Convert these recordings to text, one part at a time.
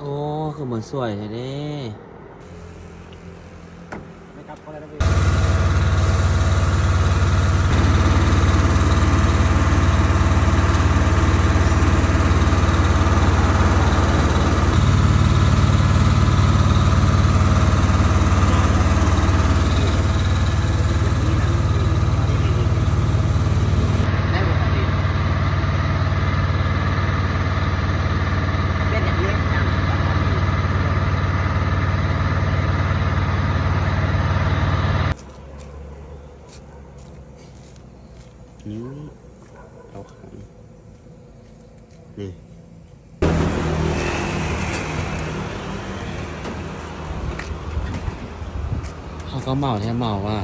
ໂອ້ ຄືມາສວຍແທ້ເດ້. ນີ້ ເອົາຂັນ ນີ້ ເຮົາກໍເມົາແທ້ເມົາວ່າ.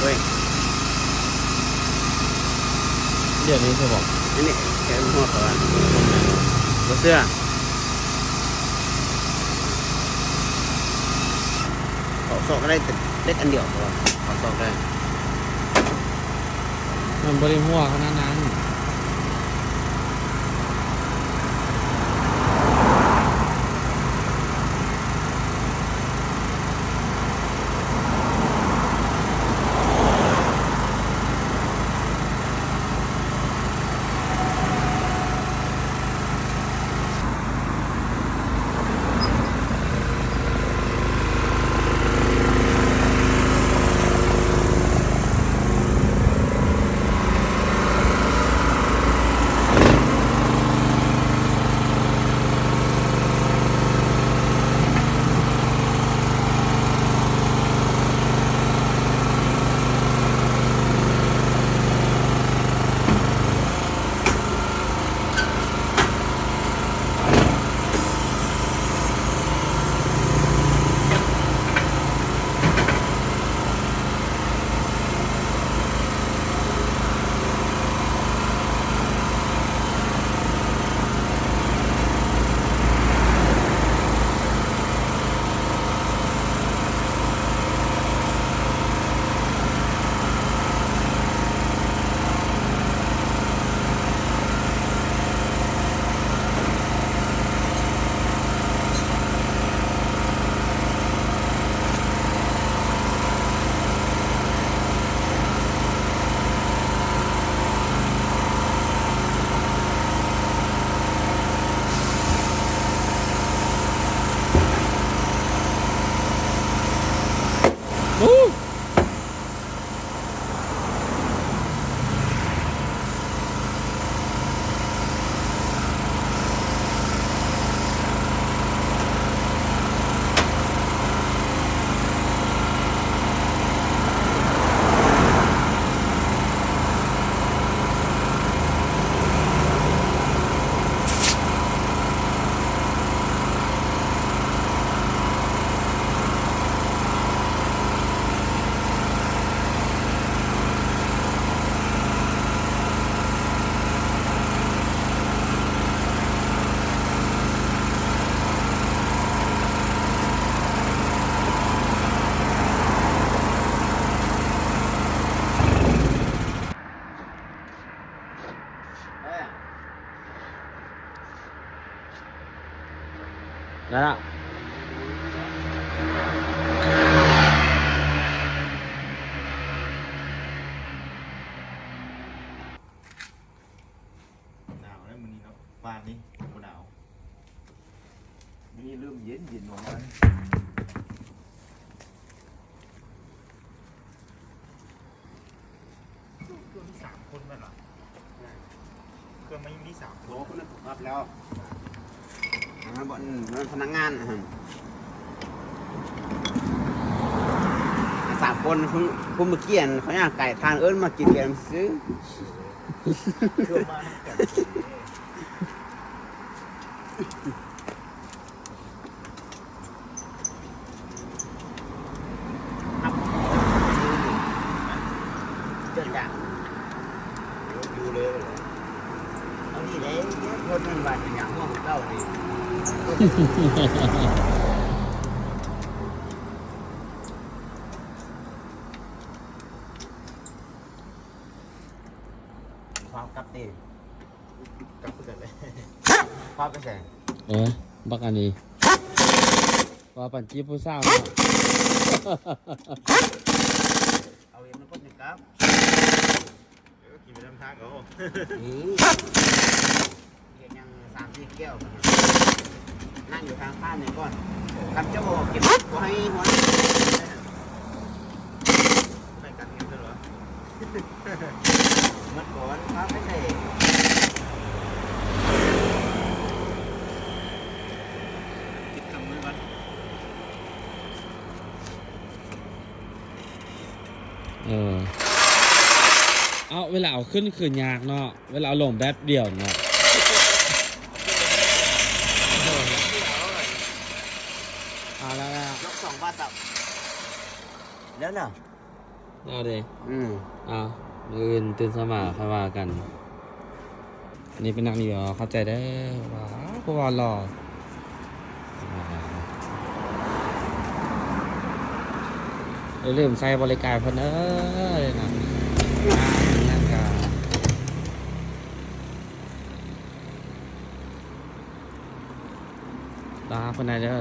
ໂອ້ຍ ດຽວນີ້ໃຊ່ບໍ່? ອັນນີ້ແຄ່ຫົວເຂົາວ່າ ບໍ່ເຊື່ອ. ເຂົາຊອກໄດ້ແຕ່ເຫຼັກອັນດຽວ ເຂົາວ່າເຂົາຊອກໄດ້. ມັນບໍ່ໄດ້ຮົ່ວຂະໜາດນັ້ນ. ລະ ໜາວແລ້ວມື້ນີ້ເນາະ ປານນີ້ບໍ່ໜາວ ນີ້ເລີ່ມເຢັນໆ ອອກມາ. ເຄື່ອງມີສາມຄົນແມ່ນຫວາ? ເຄື່ອງມັນມີສາມຄົນ ໂອ້ ຄົນນັ້ນຖືກຮັບແລ້ວ ອ່າ ບ່ອນນັ້ນພະນັກງານ ອ່າ ສາມຄົນ ຜູ້ ຜູ້ເມື່ອກີ້ ອັນເຂົາຍ່າງໄກ່ ທ່ານເອີ້ນມາກິນແກງຊື່ ເຄື່ອງມານຳກັນ. ເຈົ້າຈາກ ຢູ່ເລີຍ ເອົານີ້ແຫຼະ ຄົນມັນວ່າເປັນຫຍັງ ເຮົາເຈົ້ານີ້ ພາກັບເດ້ ກັບຄືກັນເລີຍ ພາໄປໃສ? ເອີ ບັກອັນນີ້ ວ່າປັນຈີບຜູ້ສາວເນາະ ເອົາເອງມາກົດນີ້ກັບ ເອີ ຂີ່ໄປນຳທາງເຂົາ ອື ເຮັດຫຍັງສາມສີ່ແກ້ວ ນັ່ງຢູ່ທາງຜ່ານນີ້ກ່ອນ ຄັນເຈົ້າບໍ່ເກັບ ບໍ່ໃຫ້ຫົວ ໄປກັນເງິນເດີ ມັນກ່ອນ ພາໄປໃສ່ ຕິດເຄື່ອງມືກ່ອນ. ເອີ ເອົາ ເວລາເອົາຂຶ້ນຄືຍາກເນາະ ເວລາເອົາລົງແບບດຽວເນາະ ເອົາແລ້ວ ແລ້ວ ຍົກສອງບາດ ແລ້ວ ແລ້ວເນາະ ເອົາເດ້ ອືມ ເອົາ ມື້ອື່ນຕື່ນເຊົ້າມາຄ່ອຍວ່າກັນ. ອັນນີ້ເປັນນັກນີ້ ເຂົ້າໃຈເດີ ວ້າວ ຜູ້ວ່າຫຼໍ່ ຢ່າລືມໃຊ້ບໍລິການເພິ່ນເດີນະ ລາເພິ່ນໄດ້ເດີ.